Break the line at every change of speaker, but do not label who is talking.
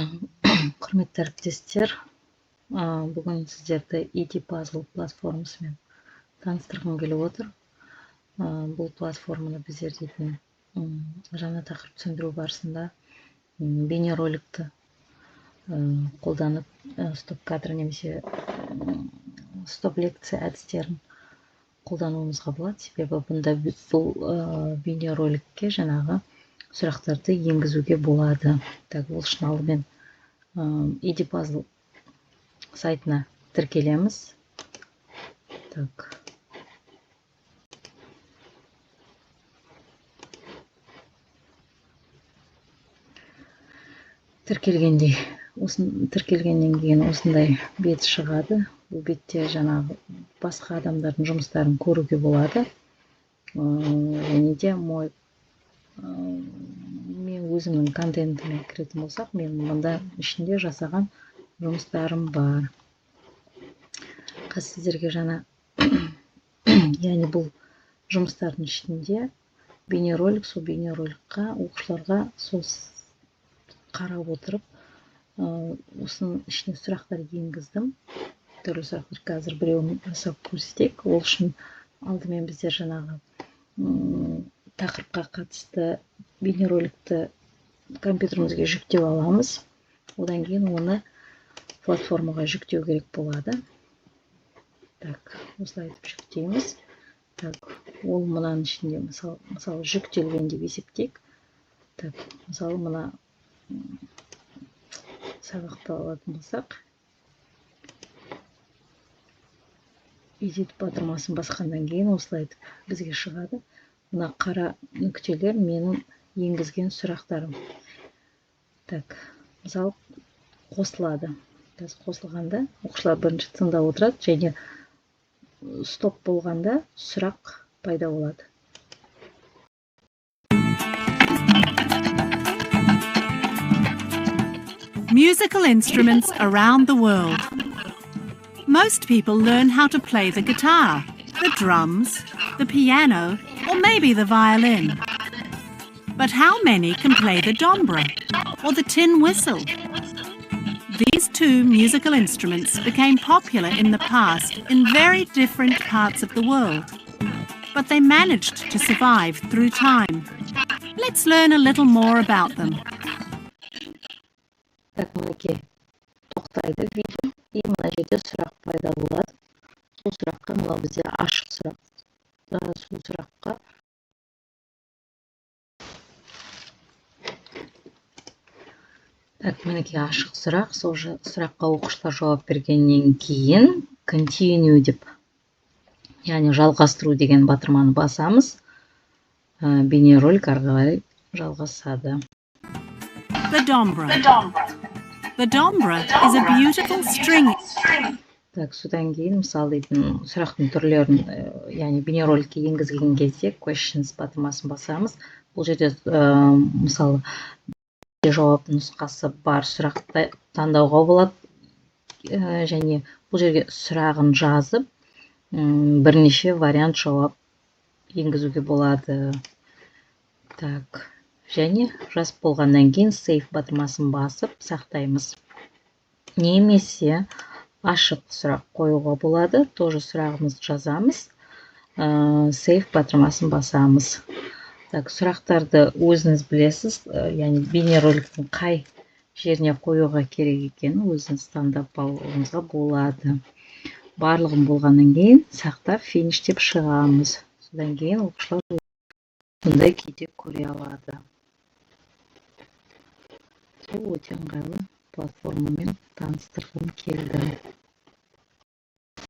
Құрметті әріптестер, бүгін сіздерді Edpuzzle платформасымен таныстырғым келіп отыр. Бұл платформаны біздер дейтін жаңа тақырып түсіндіру барысында бейнероликті қолданып, стоп кадр немесе стоп лекция әдістерін қолдануымызға болады. Себебі бұнда бұл бейнероликке жаңағы сұрақтарды енгізуге болады. Так, ол үшін алдымен Edpuzzle сайтына тіркелеміз. Так, тіркелгенде, тіркелгеннен кейін осындай бет шығады. Бұл бетте жаңағы басқа адамдардың жұмыстарын көруге болады. Және де мой, мен өзімнің контентіме кіретін болсақ, мен мында ішінде жасаған жұмыстарым бар. Қазір сіздерге жаңа, яғни бұл жұмыстардың ішінде бейнеролик, сол бейнероликқа оқушыларға сол қарап отырып, осының ішіне сұрақтар енгіздім. Түрлі сұрақтар, қазір біреуін жасап көрсетейік. Ол үшін алдымен біздер жаңағы тақырыпқа қатысты бейнероликті компьютерімізге жүктеп аламыз. Одан кейін оны платформаға жүктеу керек болады. Так, осылай етіп жүктейміз. Так, ол мынаның ішінде мысалы жүктелген деп есептейік. Так, мысалы, мына сабақты алатын болсақ, edit батырмасын басқаннан кейін осылай етіп бізге шығады. Мына қара нүктелер — менің енгізген сұрақтарым. Так, мысалы, қосылады. Қазір қосылғанда оқушылар бірінші тыңдап отырады және стоп болғанда сұрақ пайда болады.
Musical instruments around the world. Most people learn how to play the guitar, the drums, the piano, or maybe the violin. But how many can play the dombra or the tin whistle? These two musical instruments became popular in the past in very different parts of the world. But they managed to survive through time. Let's learn a little more about them.
Так, мінекей, тоқтайды видео, и мына жерде сұрақ пайда болады. Сол сұраққа, мынау бізде ашық сұрақ, сол сұраққа. Так, мінекей, ашық сұрақ. Сол сұраққа оқушылар жауап бергеннен кейін continue деп, яғни жалғастыру деген батырманы басамыз. Бейнеролик ары қарай жалғасады.
The dombra. The dombra is a beautiful string
Так, содан кейін, мысалы дейтін, сұрақтың түрлерін, яғни бейнероликке енгізген кезде questions батырмасын басамыз. Бұл жерде, мысалы, жауап нұсқасы бар сұрақты таңдауға болады. Және бұл жерге сұрағын жазып, бірнеше вариант жауап енгізуге болады. Так, және жазып болғаннан кейін save батырмасын басып сақтаймыз. Немесе ашық сұрақ қоюға болады. Тоже сұрағымызды жазамыз, save батырмасын басамыз. Так, сұрақтарды өзіңіз білесіз, яғни бейнероликтің қай жеріне қоюға керек екенін өзіңіз таңдап алуыңызға болады. Барлығын болғаннан кейін сақтап, finish деп шығамыз. Содан кейін оқушылар бұндай кейде көре алады. Сол өте ыңғайлы платформамен таныстырғым келді.